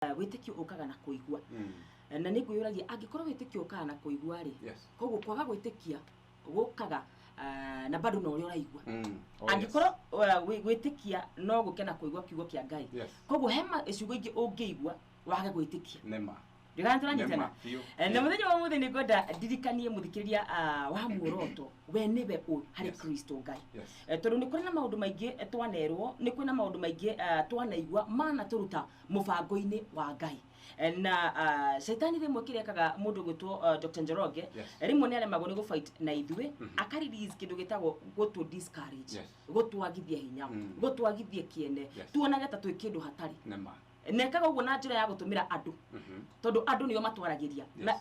Wĩtĩkio ũkaga na kũigua. Na nĩ ngwĩyũragia, angĩkorwo wĩtĩkio ũkaga na kũigua rĩ, koguo kwaga gwĩtĩkia gũkaga na bado na ũrĩa ũraigua. Angĩkorwo gwĩtĩkia no gũke na kũigua kiugo kĩa Ngai, koguo he ciugo ingĩ ũngĩigua wage gwĩtĩkia. Nĩma. Ndĩgana tũranyitana? Nĩma, biũ. Na mũthenya wa ũmũthĩ nĩ ngwenda ndirikanie mũthikĩrĩria wa muoroto we nĩwe ũ harĩ Kristo Ngai. Tondũ nĩ kũrĩ na maũndũ maingĩ twanerwo, nĩ kũrĩ na maũndũ maingĩ twanaigua manatũruta mũbango-inĩ wa Ngai. Na caitani rĩmwe kĩrĩa ekaga, mũndũ gwĩtwo Dr. Njoroge, rĩmwe nĩ aremagwo nĩ gũfight na ithuĩ, aka release kĩndũ gĩtagwo gũtũ discourage, gũtwagithia hinya, gũtwagithia kĩene, tuonage ta twĩ kĩndũ hatarĩ. Nĩma. Nekaga ũguo na njĩra ya gũtũmĩra andũ, tondũ andũ nĩo matwaragĩria na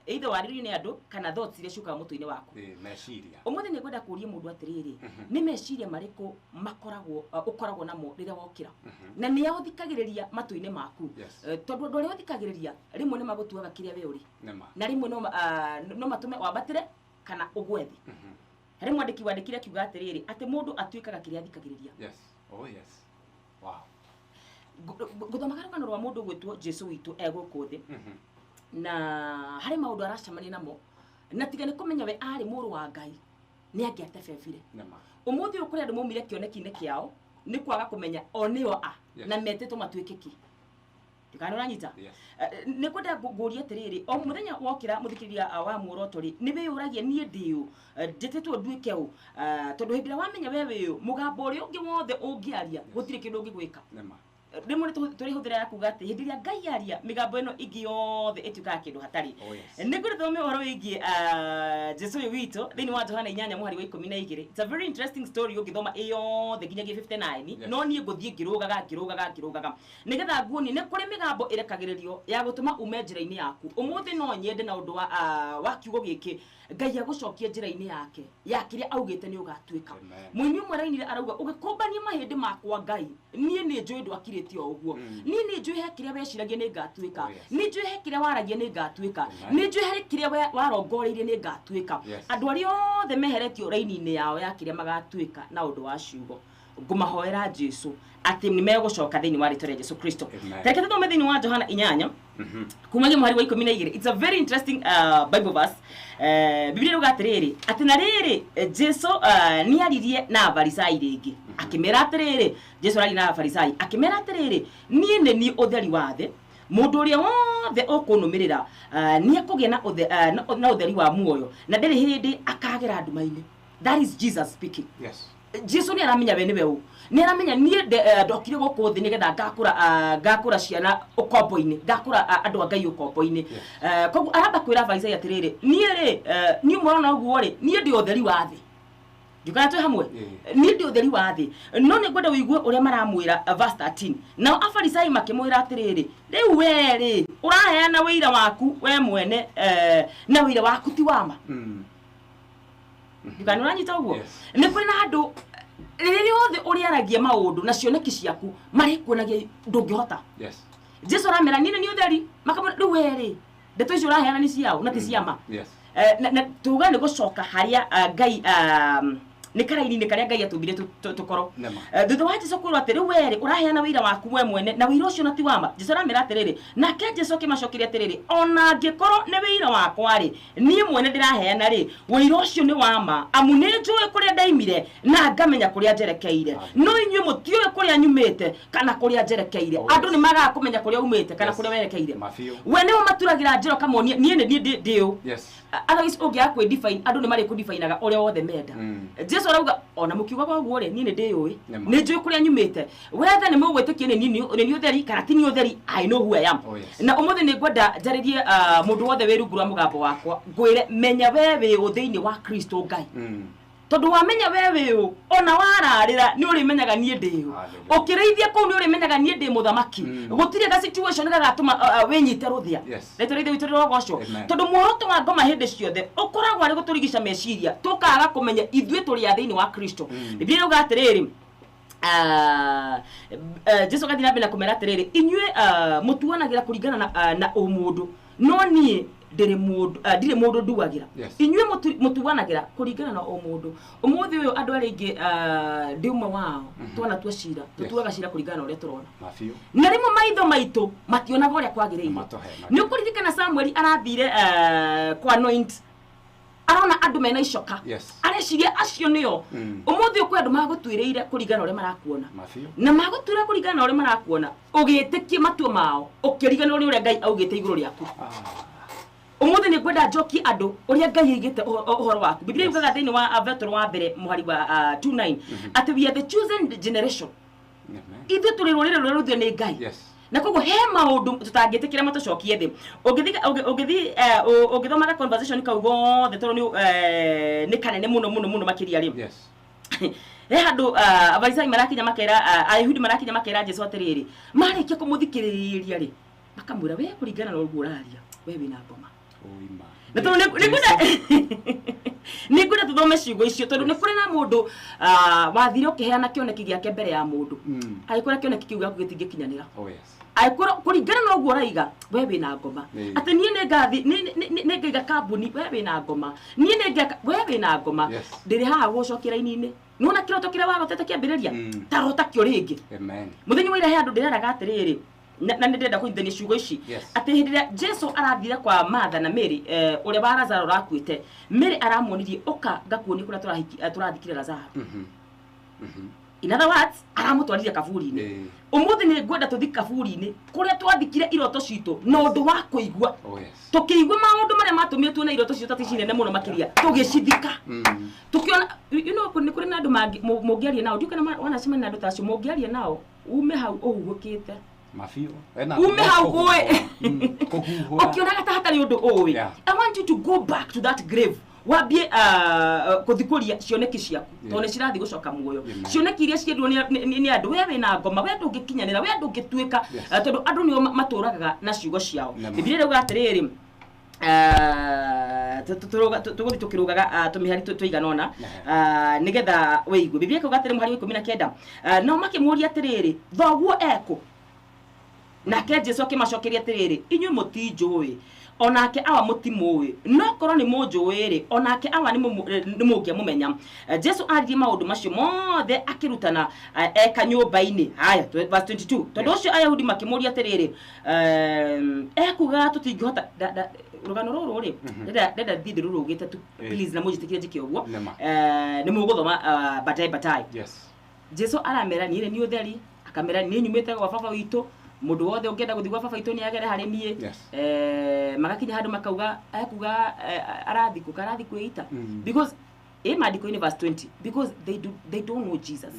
either warĩrio nĩ andũ kana thoughts iria ciũkaga mũtwe-inĩ waku. Ĩ, meciria. Ũmũthĩ nĩ ngwenda kũria mũndũ atĩrĩrĩ, nĩ meciria marĩkũ makoragwo ũkoragwo namo rĩrĩa wokĩra, na nĩa ũthikagĩrĩria matũ-inĩ maku? Tondũ andũ arĩa ũthikagĩrĩria rĩmwe nĩ magũtuaga kĩrĩa we ũrĩ, Nĩma. na rĩmwe no matũme wambatĩre kana ũgwe thĩ. Harĩ mwandĩki wandĩkire akiuga atĩrĩrĩ, atĩ mũndũ atuĩkaga kĩrĩa athikagĩrĩria. Yes. Oh yes. Wow. Ngũthomaga rũgano rwa mũndũ gwĩtwo Jesu witũ e gũkũ thĩ, na harĩ maũndũ aracemania namo, na tiga nĩ kũmenya we arĩ mũrũ wa Ngai, nĩ angĩatebebire. Nĩma. Ũmũthĩ ũyũ kũrĩ andũ maumire kĩoneki-inĩ kĩao nĩ kwaga kũmenya o nĩo a na metĩtwo matuĩke kĩ. Ndikana ũranyita? Yes. Nĩ kwenda ngũrie atĩrĩrĩ, o mũthenya wokĩra, mũthikĩrĩria wa muoroto rĩ, nĩ wĩyũragia, niĩ ndĩũ? Njĩtĩtwo nduĩke ũ? Tondũ hĩndĩ ĩrĩa wamenya we wĩũ, mũgambo ũrĩa ũngĩ wothe ũngĩaria, gũtirĩ kĩndũ ũngĩgwĩka. Nĩma. Rĩmwe nĩ tũrĩhũthĩra ya kuga atĩ hĩndĩ ĩrĩa Ngai aria, mĩgambo ĩno ĩngĩ yothe ĩtuĩkaga kĩndũ hatarĩ. Oh yes. Nĩ ngũrĩ thome ũhoro wĩgiĩ Jesu ũyũ witũ thĩinĩ wa Johana 8 mũhari wa 12. It's a very interesting story ũngĩthoma ĩ yothe nginyagia 59. No niĩ ngũthiĩ ngĩrũgaga ngĩrũgaga ngĩrũgaga nĩgetha nguonie nĩ kũrĩ mĩgambo ĩrekagĩrĩrio ya gũtũma ume njĩra-inĩ yaku. Ũmũthĩ no nyende na ũndũ wa kiugo gĩkĩ Ngai agũcokie njĩra-inĩ yake ya kĩrĩa augĩte nĩ ũgatuĩka. Amen. Mũini ũmwe arainire arauga, ũgĩkũmbania mahĩndĩ makwa Ngai, niĩ nĩ njũĩ ndwakirĩte o ũguo. Niĩ nĩ njũĩ he kĩrĩa weciragia nĩ ngatuĩka. Nĩ njũĩ he kĩrĩa waragia nĩ ngatuĩka. Amen. Nĩ njũĩ harĩ kĩrĩa warongoreirie nĩ ngatuĩka. Andũ arĩa othe meheretio raini-inĩ yao ya kĩrĩa magatuĩka na ũndũ wa ciugo, ngũmahoera Jesu atĩ nĩ megũcoka thĩinĩ wa rĩtwa rĩa Jesu Kristo. Amen. Reke tũthome thĩinĩ wa Johana 8 kumagia mũhari wa 12. It's a very interesting Bible verse. Biblia ĩrauga atĩrĩrĩ, atĩ na rĩrĩ, Jesu nĩ aririe na Afarisai rĩngĩ akĩmera atĩrĩrĩ, Jesu araria na Afarisai akĩmera atĩrĩrĩ, niĩ nĩ niĩ ũtheri wa thĩ, mũndũ ũrĩa wothe ũkũnũmĩrĩra nĩ ekũgĩa na ũtheri wa muoyo, na ndarĩ hĩndĩ akagera nduma-inĩ. That is Jesus speaking. Jesu nĩ aramenya we nĩwe ũ, nĩ aramenya niĩ ndokire gũkũ thĩ nĩgetha ngakũra ciana ũkombo-inĩ, ngakũra andũ a Ngai ũkombo-inĩ. Koguo aramba kwĩra Afarisai atĩrĩrĩ, niĩ rĩ, niĩ mũrona ũguo rĩ, niĩ ndĩ ũtheri wa thĩ. Ndikana twĩ hamwe? Niĩ ndĩ ũtheri wa thĩ. No nĩ ngwenda ũigue ũrĩa maramwĩra, verse 13. Nao Afarisai makĩmwĩra atĩrĩrĩ, rĩu we rĩ, ũraheana ũira waku we mwene, na ũira waku ti wa ma. Ndikana ũranyita ũguo? Yes. Nĩ kũrĩ na andũ rĩrĩa rĩothe ũrĩaragia maũndũ na cioneki ciaku marĩkuonagia ndũngĩhota. Jesu aramera, niĩ nĩ niĩ ũtheri. Makamwĩra, rĩu we rĩ, ndeto icio ũraheana nĩ ciao na ti ciama? Na tuga nĩ gũcoka harĩa Ngai, nĩ karaini-inĩ karĩa Ngai atũmbire tũkorwo. Nĩma. Thutha wa Jesu kwĩrwo atĩ rĩu we rĩ, ũraheana wĩira waku we mwene na wĩira ũcio na ti wa ma, Jesu aramera atĩrĩrĩ, nake Jesu akĩmacokeria atĩrĩrĩ, ona angĩkorwo nĩ wĩira wakwa rĩ, niĩ mwene ndĩraheana rĩ, wĩira ũcio nĩ wa ma, amu nĩ njũĩ kũrĩa ndaimire na ngamenya kũrĩa njerekeire, no inyuĩ mũtiũĩ kũrĩa nyumĩte kana kũrĩa njerekeire. Oh, Andũ yes. nĩ magaga kũmenya kũrĩa umĩte kana kũrĩa werekeire. Mabiũ. We nĩwe maturagĩra njĩra ũkamonia niĩ nĩ niĩ ndĩ ũ. Otherwise ũngĩaga kwĩ define, andũ nĩ marĩkũ-definaga ũrĩa wothe menda. Jesu arauga ona mũkiugaga ũguo rĩ, niĩ nĩ ndĩyũĩ, Nĩma. nĩ njũĩ kũrĩa nyumĩte. Wethe nĩ mũgwĩtĩkia nĩ niĩ nĩ niĩ ũtheri kana ti niĩ ũtheri, I know who I am. Oh, yes. Na ũmũthĩ nĩ ngwenda njarĩrie mũndũ wothe wĩ rungu rwa mũgambo wakwa, ngwĩre menya we wĩ ũ thĩinĩ wa Kristo Ngai. Tondũ wamenya we wĩ ũ, ona wararĩra nĩ ũrĩmenyaga niĩ ndĩ ũ. Hallelujah. Ũkĩrĩithia kũu nĩ ũrĩmenyaga niĩ ndĩ mũthamaki. Gũtirĩ ga situation gagatũma wĩnyite rũthĩa. Rĩtwa rĩa Ithe witũ rĩrogocwo. Amen. Tondũ muoroto wa ngoma hĩndĩ ciothe ũkoragwo arĩ gũtũrigica meciria, tũkaga kũmenya ithuĩ tũrĩ a thĩinĩ wa Kristo. Biblia ĩrauga atĩrĩrĩ, Jesu agathiĩ na mbere na kũmera atĩrĩrĩ, inyuĩ mũtuanagĩra kũringana na ũmũndũ, no niĩ Ndĩrĩ mũndũ, ndirĩ mũndũ nduagĩra. Yes. Inyuĩ mũtuanagĩra kũringana na o mũndũ. Ũmũthĩ ũyũ andũ arĩa aingĩ, ndĩ ũmwe wao, twanatua cira, tũtuaga cira kũringana na ũrĩa tũrona. Mabiũ. Na rĩmwe maitho maitũ mationaga ũrĩa kwagĩrĩire. Matũhenagia. Nĩ ũkũririkana Samueli arathire kwa anoint, arona andũ mena icoka. Areciria acio nĩo. Ũmũthĩ ũyũ kwĩ andũ magũtuĩrĩire kũringana na ũrĩa marakuona. Mabiũ. Na magũtuĩra kũringana na ũrĩa marakuona, ũgĩtĩkie matua mao, ũkĩriganĩrwo nĩ ũrĩa Ngai augĩte igũrũ rĩaku. Ũmũthĩ nĩ ngwenda njokie andũ ũrĩa Ngai aigĩte ũhoro waku. Biblia yugaga thĩinĩ wa Petero wa mbere mũhari wa 29 atĩ we are the chosen generation. Amen. Ithuĩ tũrĩ rũrĩrĩ rũrĩa rũthuure nĩ Ngai. Na koguo he maũndũ tũtangĩtĩkĩra matũcokie thĩ. Ũngĩthomaga conversation kau gothe, tondũ nĩ kanene mũno mũno mũno makĩria rĩ. He handũ Afarisai marakinya makera, Ayahudi marakinya makera Jesu atĩrĩrĩ, marĩkia kũmũthikĩrĩria rĩ, makamwĩra, we kũringana na ũguo ũraria, we wĩna ngoma. Ũima. Na tondũ nĩ ngwenda tũthome ciugo icio, tondũ nĩ kũrĩ na mũndũ wathire ũkĩheana kĩoneki gĩake mbere ya mũndũ, agĩkora kĩoneki kĩu gĩaku gĩtingĩkinyanĩra. Oh yes. Angĩkorwo kũringana na ũguo ũraiga, we wĩna ngoma. Atĩ niĩ nĩ ngathi nĩ ngaiga kambuni, we wĩna ngoma. Niĩ nĩ ngeka, we wĩna ngoma. Ndĩrĩ haha gũcokia raini-inĩ. Nĩwona kĩroto kĩrĩa warotete kĩambĩrĩria, ta rota kĩo rĩngĩ. Amen. Mũthenya wa ira he andũ ndĩreraga atĩrĩrĩ, na nĩ ndĩrenda kũnyitithania ciugo ici, atĩ hĩndĩ ĩrĩa Jesu arathire kwa Martha na Mary, ũrĩa wa Lazaro ũrakuĩte, Mary aramuonirie, ũka ngakuonie kũrĩa tũrathikire Lazaro. In other words, aramũtwarire kaburi-inĩ. Ũmũthĩ nĩ ngwenda tũthi kaburi-inĩ kũrĩa twathikire iroto citũ na ũndũ wa kũigua. Oh yes. Tũkĩigua maũndũ marĩa matũmire tuone iroto citũ ta ci nene mũno makĩria, tũgĩcithika. Tũkĩona, nĩ kũrĩ na andũ mũngĩaria nao, ndiũ kana wanacemania na andũ ta acio, mũngĩaria nao ume hau ũhuhũkĩte. Mabiũ. Ena Ume hau ũĩ. Kũhuhũra. Ũkĩonaga ta hatarĩ ũndũ ũĩ. I want you to go back to that grave, wambie kũthikũria cioneki ciaku, tondũ nĩ cirathiĩ gũcoka muoyo. Amen. Cioneki iria ciendirwo nĩ andũ, we wĩna ngoma, we ndũngĩkinyanĩra, we ndũngĩtuĩka. Tondũ andũ nĩo matũragaga na ciugo ciao. Nĩma. Bibilia ĩrauga atĩrĩrĩ, tũgũthiĩ tũkĩrũgaga tũmĩhari tũigana ũna, nĩgetha wĩigue. Bibilia ĩkauga atĩrĩ mũhari wa 19, nao makĩmũũria atĩrĩrĩ, thoguo ekũ? Nake Jesu akĩmacokeria atĩrĩrĩ, inyuĩ mũtinjũĩ, onake Awa mũtimũĩ. No korwo nĩ mũnjũĩ rĩ, onake Awa nĩ mũngĩamũmenya. Jesu aririe maũndũ macio mothe akĩrutana eka nyũmba-inĩ. Haya, verse 22, tondũ ũcio Ayahudi makĩmũũria atĩrĩrĩ, ekugaga tũtingĩhota rũgano rũrũ rĩ, ndĩrenda thiĩ ndĩrũrũgĩte tu. Please, na mũnjĩtĩkĩre njĩke ũguo. Nĩma. Nĩ mũgũthoma baadaye baadaye. Jesu aramera, niĩ nĩ niĩ ũtheri, akamera, niĩ nyumĩte gwa baba witũ, mũndũ wothe ũngĩenda gũthiĩ gwa baba witũ nĩ agere harĩ niĩ. Magakinya handũ makauga, ekuga arathi kũ, karathi kwĩita. Because ĩ maandĩko-inĩ verse 20, because they don't know Jesus.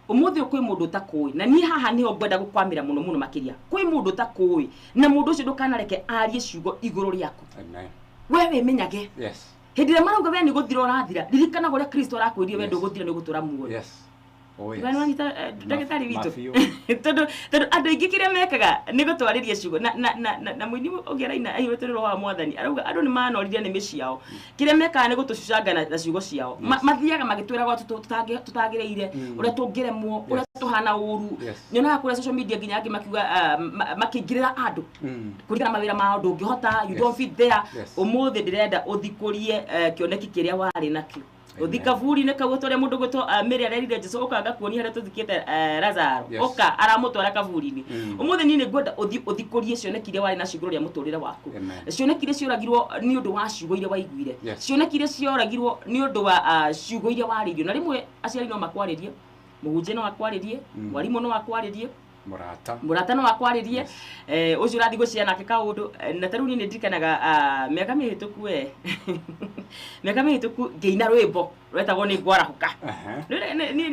Ũmũthĩ ũyũ kwĩ mũndũ ũtakũĩ, na niĩ haha nĩho ngwenda gũkwamĩra mũno mũno makĩria. Kwĩ mũndũ ũtakũĩ, na mũndũ ũcio ndũkanareke arie ciugo igũrũ rĩaku. Amen. We wĩmenyage. Hĩndĩ ĩrĩa marauga we nĩ gũthira ũrathira, ririkanaga ũrĩa Kristo arakwĩrire, we ndũgũthira, nĩ ũgũtũra muoyo. Oh yes. Nĩ wanyita, ndagĩtarĩ witũ? Mabiũ. Tondũ andũ aingĩ kĩrĩa mekaga nĩ gũtwarĩria ciugo na mũini ũngĩ araina aihũrĩtwo nĩ roho wa Mwathani arauga andũ nĩ manorire nĩmĩ ciao. Kĩrĩa mekaga nĩ gũtũcucanga na ciugo ciao. Mathiaga magĩtwĩraga tũtagĩrĩire, ũrĩa tũngĩremwo, ũrĩa tũhana ũru. Nyonaga kũrĩa social media nginya angĩ makiuga, makĩingĩrĩra andũ kũringana na mawĩra mao, ndũngĩhota, you don't fit there. Ũmũthĩ ndĩrenda ũthikũrie kĩoneki kĩrĩa warĩ nakĩo. Amen. Ũthi kaburi-inĩ kau ũrĩa mũndũ gwĩtwo Mary arerire Jesu, ũka ngakuonia harĩa tũthikĩte Lazaro. Ũka, aramũtwara kaburi-inĩ. Ũmũthĩ niĩ nĩ ngwenda ũthiĩ ũthikũrie cioneki iria warĩ nacio igũrũ rĩa mũtũrĩre waku. Amen. Cioneki iria cioragirwo nĩ ũndũ wa ciugo iria waiguire. Cioneki iria cioragirwo nĩ ũndũ wa ciugo iria warĩirio. Na rĩmwe aciari no makwarĩrie, mũhunjia no akwarĩrie, mwarimũ no akwarĩrie, Mũrata. Mũrata no akwarĩrie. Ũcio ũrathiĩ gũcea nake kaũndũ. Na ta rĩu niĩ nĩ ndirikanaga, mĩaka mĩhĩtũku, we, mĩaka mĩhĩtũku ngĩina rwĩmbo rwetagwo nĩ ngwarahũka. Niĩ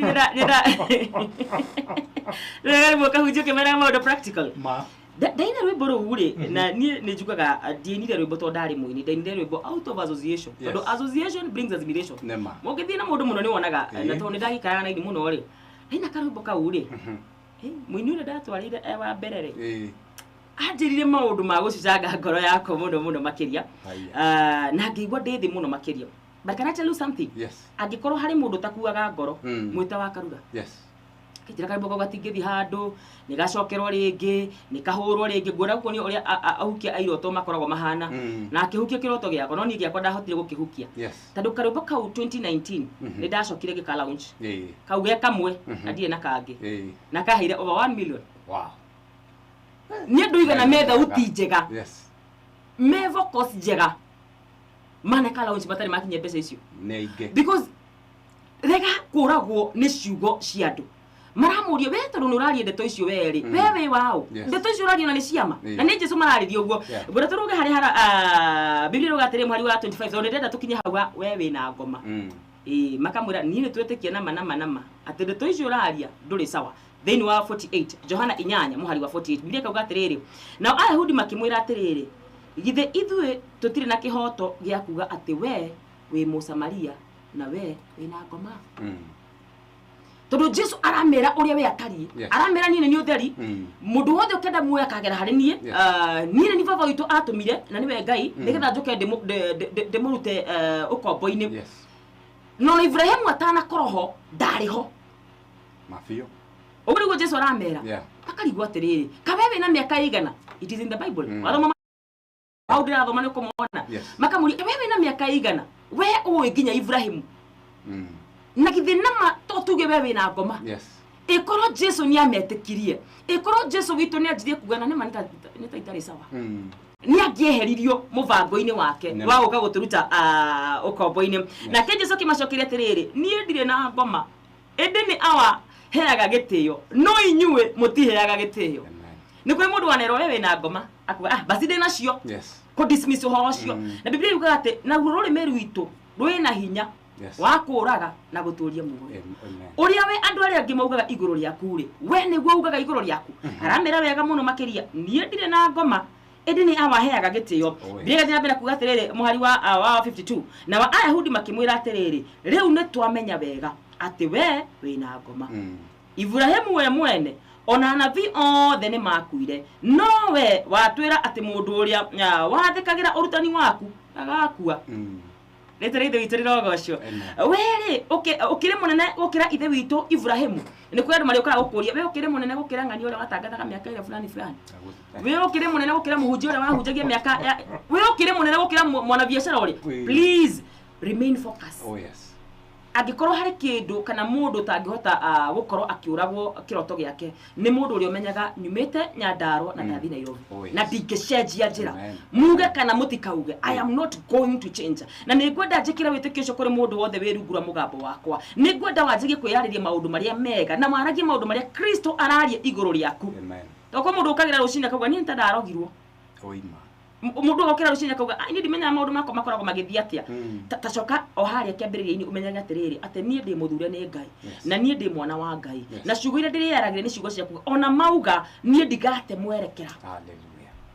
nĩ rĩmwe kahunjia ũkĩmeraga maũndũ practical. Ma. Ndaina rwĩmbo rũu rĩ, na niĩ nĩ njugaga, ndiainire rwĩmbo tondũ ndarĩ mũini, ndainire rwĩmbo out of association, tondũ association brings assimilation. Nĩma. Mũngĩthiĩ na mũndũ mũno nĩ wonaga. Na tondũ nĩ ndagĩikaraga na ini mũno rĩ, ndaina karwĩmbo kau rĩ, mũini ũrĩa ndatwarĩire e wa mbere rĩ, anjĩrire maũndũ ma gũcucanga ngoro yakwa mũno mũno makĩria. Haya. Na ngĩigua ndĩ thĩ mũno makĩria. But can I tell you something? Yes. Angĩkorwo harĩ mũndũ ũtakuaga ngoro, mwĩta wa Karura. Akĩnjĩra karwĩmbo kau gatingĩthiĩ handũ, nĩ gacokerwo rĩngĩ, nĩ kahũrwo rĩngĩ. Nguona gũkuonio ũrĩa ahukia a iroto makoragwo mahana. Na akĩhukia kĩroto gĩakwa, no niĩ gĩakwa ndahotire gũkĩhukia. Tondũ karwĩmbo kau 2019 nĩ ndacokire ngĩka launch. Kau ge kamwe na ndirĩ na kangĩ. Na kaheire over 1 million. Nĩ andũ igana me thauti njega, me vocals njega, maneka launch matarĩ makinyia mbeca icio. Nĩ aingĩ. Because rega kũragwo nĩ ciugo cia andũ maramũria we, tondũ nĩ ũraria ndeto icio werĩ, we wĩ waũ? Ndeto icio ũraria na nĩ ciama na nĩ Jesu mararĩria ũguo. Ngwenda tũrũge harĩa hara Biblia ĩrauga atĩrĩ, mũhari wa 25, tondũ ndĩrenda tũkinye hau ha we wĩna ngoma. Ĩĩ, makamwĩra niĩ nĩ twĩtĩkia nama nama nama atĩ ndeto icio ũraria ndũrĩ sawa. Thĩinĩ wa 48, Johana 8 mũhari wa 48, Biblia ĩkauga atĩrĩrĩ, nao Ayahudi makĩmwĩra atĩrĩrĩ, githĩ ithuĩ tũtirĩ na kĩhoto gĩa kuga atĩ we wĩ Mũsamaria na we wĩna ngoma? Tondũ Jesu aramera ũrĩa we atariĩ. Aramera niĩ nĩ niĩ ũtheri. Mũndũ wothe ũkenda muoyo akagera harĩ niĩ. Ah, niĩ nĩ niĩ baba witũ atũmire na nĩwe Ngai, nĩgetha njũke ndĩmũrute ũkombo-inĩ. No na Ibrahimu atanakorwo ho ndarĩ ho. Mabiũ. Ũguo nĩguo Jesu aramera. Akarigwo atĩrĩrĩ, kawe wĩna mĩaka ĩigana? It is in the Bible. Wathoma hau ndĩrathoma nĩ ũkũmona. Makamũria, we wĩna mĩaka ĩigana, we ũĩ nginya Ibrahimu? Na githĩ nama to tuge we wĩna ngoma? Ĩkorwo Jesu nĩ ametĩkirie, ĩkorwo Jesu witũ nĩ anjirie kuga na nĩma nĩ ta itarĩ sawa, nĩ angĩeheririo mũbango-inĩ wake wa gũka gũtũruta ũkombo-inĩ. Nake Jesu akĩmacokeria atĩrĩrĩ, niĩ ndirĩ na ngoma, ĩndĩ nĩ awa heaga gĩtĩo, no inyuĩ mũtiheaga gĩtĩo. Nĩ kũrĩ mũndũ wanerwo we wĩna ngoma, akuga, ah, basi ndĩ nacio, kũ dismiss ũhoro ũcio. Na Biblia yugaga atĩ naruo rũrĩmĩ rwitũ rwĩna hinya wa kũũraga na gũtũũria muoyo. Amen. Ũrĩa we andũ arĩa angĩ maugaga igũrũ rĩaku rĩ, we nĩguo ugaga igũrũ rĩaku? Aramĩra wega mũno makĩria, niĩ ndirĩ na ngoma, ĩndĩ nĩ awaheaga gĩtĩo. Oh, yes. Biblia ĩgathiĩ na mbere kuga atĩrĩrĩ, mũhari wa 52, nao Ayahudi makĩmwĩra atĩrĩrĩ, rĩu nĩ twamenya wega atĩ we wĩna ngoma. Iburahĩmu we mwene ona anabii othe nĩ makuire, no we watwĩra atĩ mũndũ ũrĩa wathĩkagĩra ũrutani waku agakua. Rĩtwa rĩa Ithe witũ rĩrogocwo. Amen. We rĩ, ũkĩrĩ mũnene gũkĩra ithe witũ Iburahĩmu? Nĩ kũrĩ andũ marĩũkaga gũkũria, we ũkĩrĩ mũnene gũkĩra ng'ani ũrĩa watangathaga mĩaka ĩrĩa fulani fulani? We ũkĩrĩ mũnene gũkĩra mũhunjia ũrĩa wahunjagia mĩaka we ũkĩrĩ mũnene gũkĩra mwanabiacara ũrĩa? Please remain focus. Oh yes. Angĩkorwo harĩ kĩndũ kana mũndũ ũtangĩhota gũkorwo akĩũragwo kĩroto gĩake, nĩ mũndũ ũrĩa ũmenyaga nyumĩte Nyandarua na ndathi Nairobi. Oh, yes. Na ndingĩcenjia njĩra. Amen. Muge kana mũtikauge, I am not going to change. Na nĩ ngwenda njĩkĩre wĩtĩkio ũcio kũrĩ mũndũ wothe wĩ rungu rwa mũgambo wakwa. Nĩ ngwenda wanjĩrie kwĩyarĩria maũndũ marĩa mega na waragie maũndũ marĩa Kristo araria igũrũ rĩaku. Amen. Toko mũndũ ũkagĩra rũcinĩ akauga niĩ nĩta ndarogirwo. Oima. Mũndũ agokĩra rũcinĩ akauga, "Ah, niĩ ndimenyaga maũndũ makwa makoragwo magĩthiĩ atĩa." Ta coka o harĩa kĩambĩrĩria-inĩ ũmenyage atĩrĩrĩ, atĩ niĩ ndĩ mũthure nĩ Ngai. Na niĩ ndĩ mwana wa Ngai. Na ciugo iria ndĩrĩyaragĩria nĩ ciugo ciaku. Ona mauga niĩ ndigate mwerekera. Hallelujah.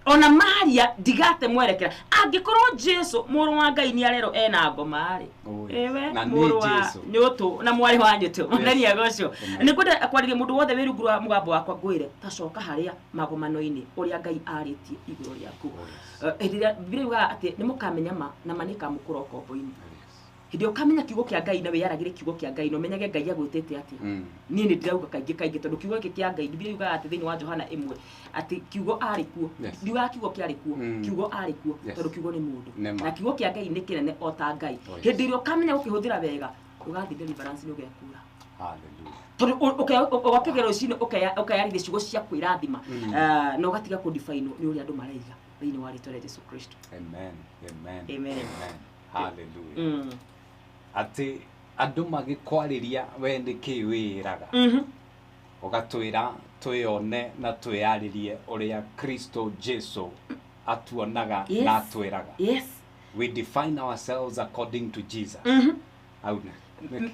Ona maria ndigate mwerekera. Angĩkorwo Jesu mũrũ wa Ngai nĩ arerwo ena ngoma rĩ, Oh, yes. ewe Na nĩ mũrũ wa Jesu. nyũtũ na mwarĩ wa nyũtũ, Mwathani agocwo. Amen. Nĩ ngwenda kwarĩria mũndũ wothe wĩ rungu rwa mũgambo wakwa, ngwĩre ta coka harĩa magomano-inĩ ũrĩa Ngai arĩtie igũrũ rĩaku. Oh, yes. Hĩndĩ ĩrĩa Biblia yugaga atĩ nĩ mũkamenya ma na ma nĩ ĩkamũkũra ũkombo-inĩ. Oh, yes. Hĩndĩ ĩrĩa ũkamenya kiugo kĩa Ngai na wĩyaragĩre kiugo kĩa Ngai na ũmenyage Ngai agwĩtĩte atĩa. Niĩ nĩ ndĩrauga kaingĩ kaingĩ, tondũ kiugo gĩkĩ kĩa Ngai, Biblia yugaga atĩ thĩinĩ wa Johana 1 atĩ kiugo arĩ kuo. Ndiugaga kiugo kĩarĩ kuo, kiugo arĩ kuo. Tondũ kiugo nĩ mũndũ. Nĩ ma. Na kiugo kĩa Ngai nĩ kĩnene o ta Ngai. Oh, yes. Hĩndĩ ĩrĩa ũkamenya gũkĩhũthĩra wega, ũgathiĩ deliverance nĩ ũgekũra. Hallelujah. Tondũ ũgokĩgera rũcinĩ ũkeyarithia ciugo cia kwĩrathima. Na ũgatiga kũdifainwo nĩ ũrĩa andũ maraiga thĩinĩ wa rĩtwa rĩa Jesu Kristo. Amen. Amen. Amen. Amen. Hallelujah. Atĩ andũ magĩkwarĩria we nĩ kĩ wĩraga? Ũgatwĩra twĩone na twĩyarĩrie ũrĩa Kristo Jesu atuonaga na atwĩraga. We define ourselves according to Jesus. Au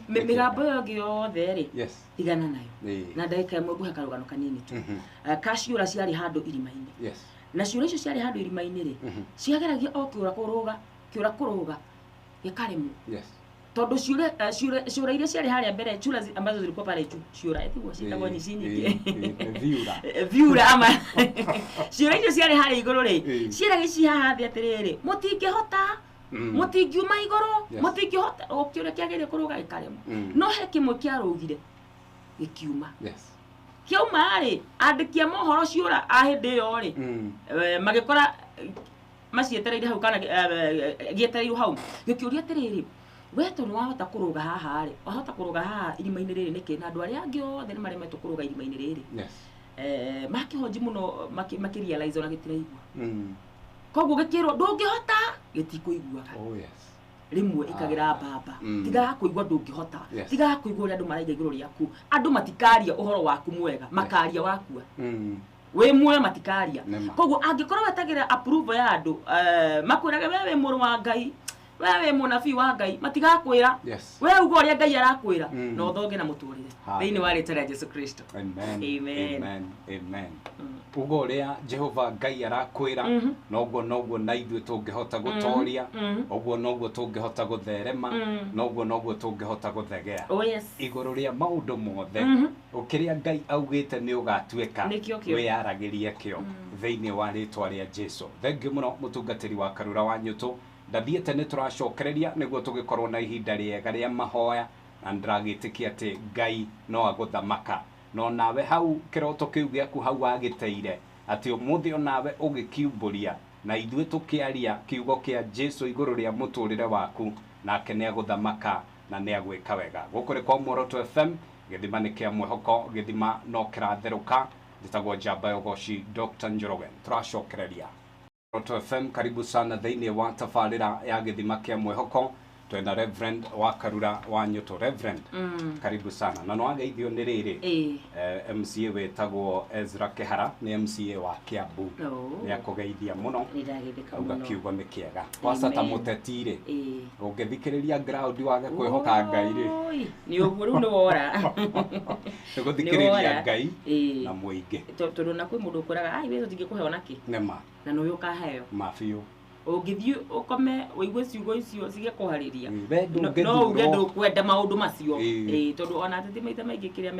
Mĩgambo ĩyo ĩngĩ yothe rĩ, tigana nayo. Na ndagĩka ĩmwe ngũhe karũgano kanini tu. Ka ciũra ciarĩ handũ irima-inĩ. Na ciũra icio ciarĩ handũ irima-inĩ rĩ, ciageragia o kĩũra kũrũga, kĩũra kũrũga, gĩkaremwo. Tondũ ciũra iria ciarĩ harĩa mbere, ciũra ambazo zilikuwa pale juu, ciũra ĩtigwo ciĩtagwo nyici nyingĩ. Viura. Viura ama ciũra icio ciarĩ harĩa igũrũ rĩ, ciĩraga ici haha thĩ atĩrĩrĩ, mũtingĩhota, mũtingiuma igũrũ, mũtingĩhota. O kĩũria kĩagĩrĩire kũrũga gĩkaremwo. No he kĩmwe kĩarũgire. Gĩkiuma. Yes. Kĩauma rĩ, andĩki a mohoro ciũra a hĩndĩ ĩyo rĩ, magĩkora macietereire hau kana gĩetereirwo hau. Gĩkĩũria atĩrĩrĩ, we tondũ wahota kũrũga haha rĩ, wahota kũrũga haha irima-inĩ rĩrĩ nĩkĩ? Na andũ arĩa angĩ othe nĩ maremetwo kũrũga irima-inĩ rĩrĩ. Yes. Makĩhonji mũno makĩrealize ona gĩtiraigua. Koguo gĩkĩrwo ndũngĩhota, gĩtikũiguaga. Oh yes. Rĩmwe ikagira mbamba. Tigaga kũigua ndũngĩhota. Yes. Tigaga kũigua ũrĩa andũ maraiga igũrũ rĩaku. Andũ matikaria ũhoro waku mwega, makaria wakua. Wĩ muoyo matikaria. Nĩma. Koguo angĩkorwo wetagĩrĩra approval ya andũ, makwĩrage we wĩ mũrũ wa Ngai, we wĩ mũnabii wa Ngai, matigakwĩra. Yes. We uga ũrĩa Ngai arakwĩra, na ũthonge na mũtũrĩre. Hallelujah. Thĩinĩ wa rĩtwa rĩa Jesu Kristo. Amen. Amen. Amen. Amen. Uga ũrĩa Jehova Ngai arakwĩra, noguo noguo na ithuĩ tũngĩhota gũtoria, ũguo noguo tũngĩhota gũtherema, noguo noguo tũngĩhota gũthegea. Oh yes. Igũrũ rĩa maũndũ mothe, ũkĩrĩa Ngai augĩte nĩ ũgatuĩka, Nĩkĩo kĩo. wĩyaragĩrie kĩo thĩinĩ wa rĩtwa rĩa Jesu. Thengiũ mũno mũtungatĩri wa Karura wa Nyũtũ. Ndathiĩte nĩ tũracokereria nĩguo tũgĩkorwo na ihinda rĩega rĩa mahoya, na ndĩragĩtĩkia atĩ Ngai no agũthamaka. No nawe hau kĩroto kĩu gĩaku hau wagĩteire, atĩ ũmũthĩ onawe ũgĩkiumbũria na ithuĩ tũkĩaria kiugo kĩa Jesu igũrũ rĩa mũtũrĩre waku, nake nĩ agũthamaka na nĩ agwĩka wega. Gũkũ nĩ kwa Muoroto FM, gĩthima nĩ kĩa mwĩhoko, gĩthima no kĩratherũka. Njĩtagwo Njamba ya Ũgoci Dr. Njoroge. Tũracokereria Muoroto FM, karibu sana thĩinĩ wa tabarĩra ya gĩthima kĩa mwĩhoko. Twena Reverend wa Karura wa Nyũtũ. Reverend, karibu sana. Na nĩwageithio nĩ rĩrĩ, MCA wĩtagwo Ezra Kĩhara, nĩ MCA wa Kiambu. Nĩ akũgeithia mũno. Nĩndagĩthĩka Auga mũno. kiugo nĩ kĩega. Kwaca ta Amen. mũteti rĩ, ũngĩthikĩrĩria ground wage kwĩhoka Ngai rĩ, Oi, nĩ ũguo rĩu nĩ wora. nĩ gũthikĩrĩria Nĩ wora. Ngai na mũingĩ. Tondũ na kwĩ mũndũ ũkwĩraga, ai we tũtingĩkũhe ona kĩ. Nĩma. Na nĩwe ũkaheo. Ma biũ. Ũngĩthiĩ ũkome ũigue ciugo icio cigĩkũharĩria. We No uge ndũngĩthurwo. ndũkwenda maũndũ macio. Tondũ ona ateti maita maingĩ kĩrĩa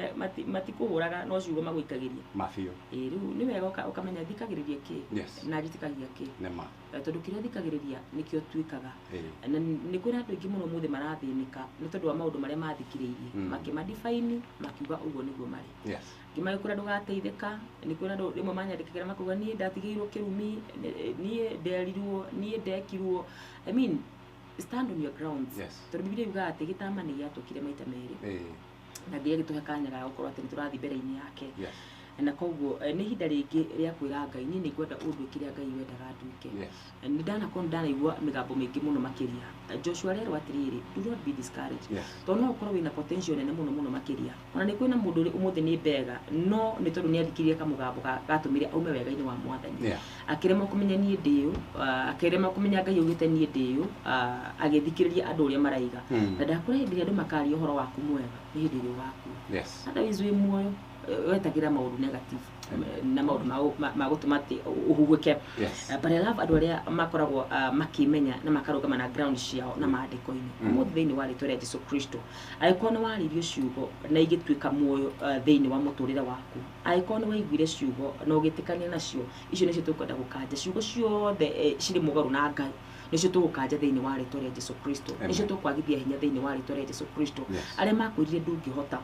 matikũhũraga no ciugo magũikagĩria. Ma biũ. Rĩu nĩ wega ũkamenya thikagĩrĩria kĩ Yes. na njĩtĩkagia kĩ. Nĩma. Tondũ kĩrĩa thikagĩrĩria nĩkĩo tuĩkaga. Na nĩ kwĩna andũ aingĩ mũno ũmũthĩ marathĩnĩka nĩ tondũ wa maũndũ marĩa mathikĩrĩirie. Makĩmadefine, makiuga ũguo nĩguo marĩ. Yes. Ngĩmagĩkwĩra ndũgateithĩka, nĩ kwĩna andũ rĩmwe manyandĩkagĩra makauga niĩ ndatigĩirwo kĩrumi, niĩ nderirwo, niĩ ndekirwo. I mean, stand on your grounds. Yes. Tondũ Bibilia yugaga atĩ gĩtama nĩ gĩatũkire maita merĩ. Na Ngai agĩtũhe kanya ga gũkorwo atĩ nĩ tũrathiĩ mbere-inĩ yake. Yes. Na koguo nĩ ihinda rĩngĩ rĩa kwĩra Ngai, niĩ nĩ ngwenda ũnduĩke kĩrĩa Ngai wendaga nduĩke. Yes. Nĩ ndanakorwo nĩ ndanaigua mĩgambo mĩingĩ mũno makĩria. Joshua arerwo atĩrĩrĩ, do not be discouraged. Yes. Tondũ no ũkorwo wĩna potential nene mũno mũno makĩria. Ona nĩ kwĩna mũndũ ũrĩ ũmũthĩ nĩ mbega, no nĩ tondũ nĩ athikĩrĩrie kamũgambo gatũmire aume wega-inĩ wa Mwathani. Yeah. Akĩremwo kũmenya niĩ ndĩ ũ, akĩremwo kũmenya Ngai augĩte niĩ ndĩ ũ, agĩthikĩrĩria andũ ũrĩa maraiga. Na ndakwĩra hĩndĩ ĩrĩa andũ makaria ũhoro waku mwega, nĩ hĩndĩ ĩrĩa ũgakua. Yes. Otherwise wĩ muoyo, wetagĩra maũndũ negative, na maũndũ ma gũtũma atĩ ũhuhũke. Yes. But I love andũ arĩa makoragwo makĩmenya na makarũgama na ground ciao na maandĩko-inĩ. Ũmũthĩ thĩinĩ wa rĩtwa rĩa Jesu Kristo, angĩkorwo nĩ warĩirio ciugo na igĩtuĩka muoyo thĩinĩ wa mũtũrĩre waku, angĩkorwo nĩ waiguire ciugo na ũgĩtĩkania nacio, icio nĩcio tũkwenda gũkanja. Ciugo ciothe cirĩ mũgarũ na Ngai nĩcio tũgũkanja thĩinĩ wa rĩtwa rĩa Jesu Kristo. Amen. Nĩcio tũkwagithia hinya thĩinĩ wa rĩtwa rĩa Jesu Kristo. Yes. Arĩa makwĩrire ndũngĩhota,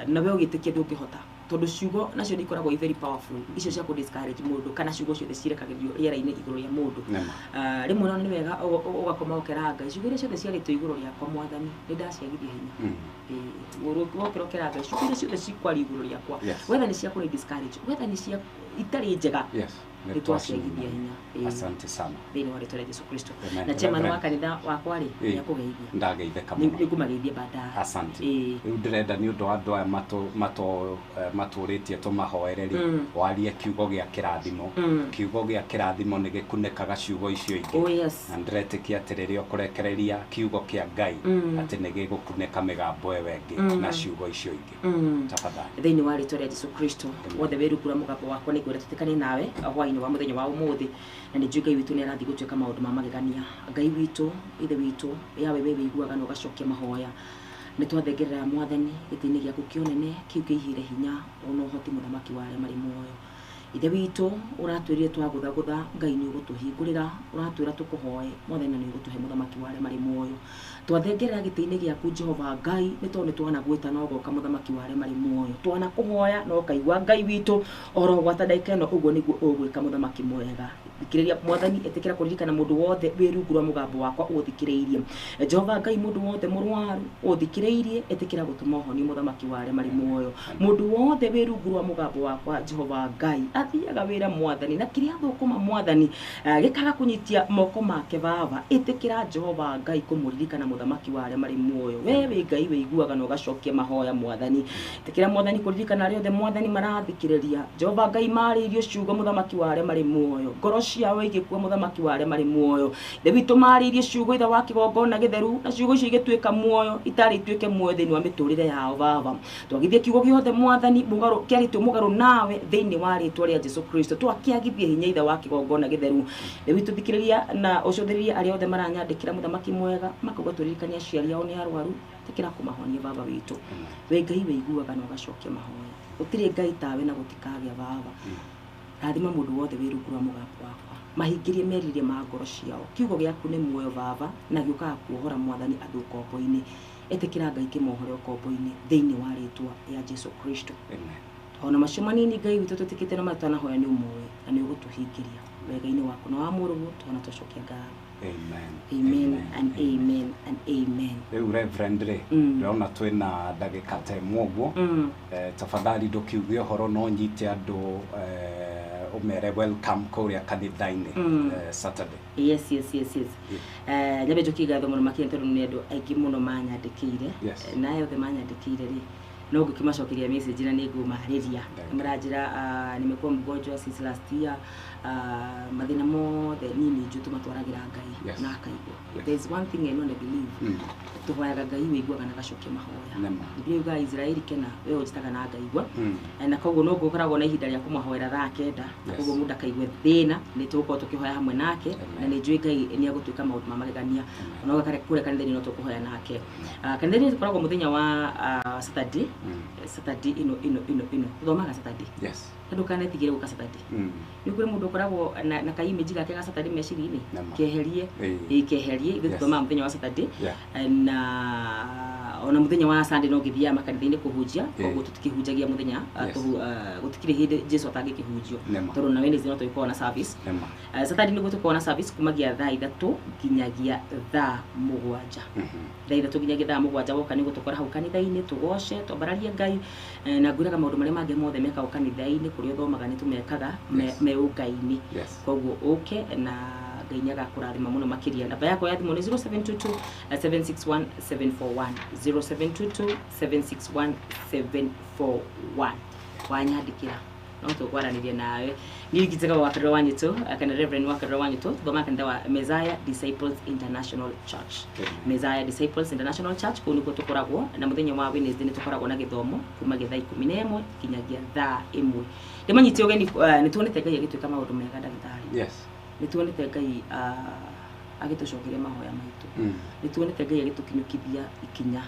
na we ũgĩtĩkia ndũngĩhota, tondũ ciugo nacio nĩ ikoragwo i very powerful, icio cia kũ discourage mũndũ, kana ciugo ciothe cirekagĩrĩrio rĩera-inĩ igũrũ rĩa mũndũ. Nĩma. Rĩmwe na nĩ wega ũgakoma ũkera Ngai, ciugo iria ciothe ciarĩtwo igũrũ rĩakwa Mwathani, nĩ ndaciagithia hinya. Wokĩra ũkera Ngai, ciugo iria ciothe cikwaria igũrũ rĩakwa, Yes. whether nĩ cia kũrĩ discourage, whether nĩ cia itarĩ njega, Yes. nĩ twaciagithia hinya. Asante sana. Thĩinĩ wa rĩtwa rĩa Jesu Kristo. Amen. Na chairman wa Reverend. kanitha wakwa rĩ, nĩ akũgeithia. Ndageithĩka Nĩ mũno. ngũmageithia baadaye. Asante. Rĩu ndĩrenda nĩ ũndũ wa andũ aya matũrĩtie tũmahoere rĩ, warie kiugo gĩa kĩrathimo. Kiugo gĩa kĩrathimo nĩ gĩkunĩkaga ciugo icio ingĩ. Oh yes. Na ndĩretĩkia atĩ rĩrĩa ũkũrekereria kiugo kĩa Ngai, atĩ nĩ gĩgũkunĩka mĩgambo ĩyo ĩngĩ na ciugo icio ingĩ. Tafadhali. Thĩinĩ wa rĩtwa rĩa Jesu Kristo, wothe wĩrukura mũgambo wakwa nĩ ngwenda tũtĩkane nawe hwaĩ-inĩ wa mũthenya wa ũmũthĩ, na nĩ njũĩ Ngai witũ nĩ arathiĩ gũtuĩka maũndũ ma magegania. Ngai witũ, Ithe witũ, yawe we wĩiguaga na ũgacokia mahoya. Nĩ twathengerera Mwathani gĩtĩ-inĩ gĩaku kĩa ũnene kĩu kĩihĩire hinya ona ũhoti mũthamaki wa arĩa marĩ muoyo. Ithe witũ ũratwĩrire twagũthagũtha Ngai nĩ ũgũtũhingũrĩra, ũratwĩra tũkũhoe Mwathani na nĩ ũgũtũhe mũthamaki wa arĩa marĩ muoyo. Twathengerera gĩtĩ-inĩ gĩaku Jehova Ngai nĩ tondũ nĩ twanagwĩta na ũgoka mũthamaki wa arĩa marĩ muoyo. Twanakũhoya na ũkaigua Ngai witũ oro gwata ndagĩka ĩno ũguo nĩguo ũgwĩka mũthamaki mwega. Thikĩrĩria Mwathani, ĩtĩkĩra kũririkana mũndũ wothe wĩ rungu rwa mũgambo wakwa ũthikĩrĩirie. Jehova Ngai, mũndũ wothe mũrwaru ũthikĩrĩirie, ĩtĩkĩra gũtũma ũhonie mũthamaki wa arĩa marĩ muoyo. Mũndũ wothe wĩ rungu rwa mũgambo wakwa Jehova Ngai athiaga wĩra Mwathani na kĩrĩa athũkũma Mwathani gĩkaga kũnyitia moko make Baba, ĩtĩkĩra Jehova Ngai kũmũririkana mũthamaki wa arĩa marĩ muoyo. We wĩ Ngai wĩiguaga na ũgacokia mahoya Mwathani. Ĩtĩkĩra Mwathani kũririkana arĩa othe Mwathani marathikĩrĩria. Jehova Ngai marĩirio ciugo mũthamaki wa arĩa marĩ muoyo, ngoro ciao igĩkua mũthamaki wa arĩa marĩ muoyo. Ithe witũ marĩirie ciugo ithe wa kĩgongona gĩtheru na ciugo icio igĩtuĩka muoyo itarĩ ituĩke muoyo thĩinĩ wa mĩtũrĩre yao Baba. Twagithie kiugo gĩothe Mwathani mũgarũ kĩarĩtwo mũgarũ nawe thĩinĩ wa rĩtwa rĩa Jesu Kristo. Twakĩagithie hinya ithe wa kĩgongona gĩtheru. Ithe witũ thikĩrĩria na ũcũthĩrĩrie arĩa othe maranyandĩkĩra mũthamaki mwega makauga tũririkanie aciari ao nĩ arwaru, ĩtĩkĩra kũmahonia Baba witũ. We Ngai wĩiguaga na ũgacokia mahoya. Gũtirĩ Ngai tawe na gũtikagĩa Baba. Rathima mũndũ wothe wĩ rungu rwa mũgambo wakwa, mahingĩrie merirĩria ma ngoro ciao. Kiugo gĩaku nĩ muoyo Baba na gĩũkaga kuohora Mwathani andũ ũkombo-inĩ. Ĩtĩkĩra Ngai kĩmohore ũkombo-inĩ thĩinĩ wa rĩtwa rĩa Jesu Kristo. Amen. Ona macio manini Ngai witũ twĩtĩkĩte na matanahoya nĩ ũmoĩ na nĩ ũgũtũhingĩria wega-inĩ waku na wa mũrũguo twana twacokia ngatho. Amen. Amen and amen and amen. Rĩu Reverend rĩ, ndĩrona twĩna ndagĩka ta ĩmwe ũguo. Tafadhali ndũkiuge ũhoro no nyite andũ ũmere welcome kũrĩa kanitha-inĩ Saturday. Yes, yes, yes, yes. Nyambe njokie ngatho mũno makĩria tondũ nĩ andũ aingĩ mũno manyandĩkĩire. Na aya othe manyandĩkĩire rĩ, no ngũkĩmacokeria message na nĩ ngũmarĩria. Maranjĩra nimekuwa mgonjwa since last year, mathĩna mothe niĩ nĩ njũĩ tũmatwaragĩra Ngai na akaigua. There is one thing I know and I believe. Tũhoyaga Ngai wĩiguaga na agacokia mahoya. Biblia yugaga Israeli kena we ũnjĩtaga na ngaigua. Na koguo no ngũkoragwo na ihinda rĩa kũmahoera thaa 9 na koguo mũndũ akaigue thĩna nĩ tũgũkorwo tũkĩhoya hamwe nake na nĩ njũĩ Ngai nĩ egũtuĩka maũndũ ma magegania. Ona ũgakare kũrĩa kanitha-inĩ no tũkũhoya nake. Kanitha-inĩ tũkoragwo mũthenya wa Saturday. Saturday ĩno ĩno ĩno ĩno tũthomaga Saturday. Ndũkanetigĩre gũka Saturday. Nĩ kũrĩ mũndũ ũkoragwo na ka image gake ga Saturday meciria-inĩ. Keherie. Keherie. Ithuĩ tũthomaga mũthenya wa Saturday. Na ona mũthenya wa Sunday no ngĩthiaga makanitha-inĩ kũhunjia, koguo tũtikĩhunjagia mũthenya, gũtikĩrĩ hĩndĩ Jesu atangĩkĩhunjio. Tondũ na Wednesday no tũgĩkorwo na service. Saturday nĩguo tũkorwo na service kumagia thaa 3 nginyagia thaa 7. Thaa 3 nginyagia thaa 7 woka nĩguo tũkora hau kanitha-inĩ tũgoce twambararie Ngai, na ngwĩraga maũndũ marĩa mangĩ mothe mekagwo kanitha-inĩ kũrĩa ũthomaga nĩ tũmekaga me ũngai-inĩ. Koguo ũke na Ngai nĩ agakũrathima mũno makĩria. Namba yakwa ya thimũ nĩ 0722 761 741, 0722 761 741. Wanyandĩkĩra no tũkwaranĩria nawe. Niĩ ngĩtĩka wa Karura Wanyitũ, kana Reverend wa Karura Wanyitũ, thoma kanitha wa Messiah Disciples International Church. Messiah Disciples International Church kũu nĩkuo tũkoragwo, na mũthenya wa Wednesday nĩ tũkoragwo na gĩthomo kumagia thaa 11 nginyagia thaa 1. Ndĩmanyite ũgeni, nĩ tuonete Ngai agĩtwĩka maũndũ mega ndagĩtarĩ. Nĩ tuonete Ngai agĩtũcokeria mahoya maitũ. Nĩ tuonete Ngai agĩtũkinyũkithia ikinya,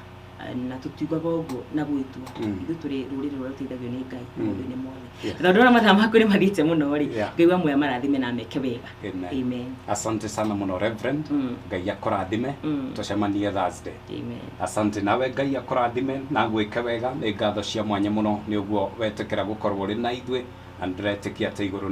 na tũtiugaga ũguo na gwĩtua. Ithuĩ tũrĩ rũrĩrĩ rũrĩa rũteithagio nĩ Ngai maũndũ-inĩ mothe. Tondũ ndona mathaa maku nĩ mathiĩte mũno rĩ, Ngai wa muoyo amarathime na ameke wega. Amen. Amen. Asante sana mũno Reverend. Ngai akũrathime. Tũcemanie Thursday. Amen. Asante nawe Ngai akũrathime na gwĩke wega. Nĩ ngatho cia mwanya mũno nĩ ũguo wetĩkĩra gũkorwo ũrĩ na ithuĩ, na ndĩretĩkia atĩ igũrũ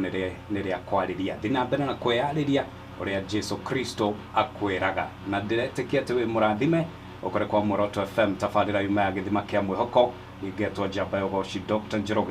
nĩ rĩa kwarĩria. Thiĩ na mbere na kwĩyarĩria ũrĩa Jesu Kristo akwĩraga, na ndĩretĩkia atĩ wĩ mũrathime. Ũkore kwa Muoroto FM tabarĩra yuma ya gĩthima kĩa mwĩhoko. Ningetwo Njamba ya Ũgoci Dr. Njoroge.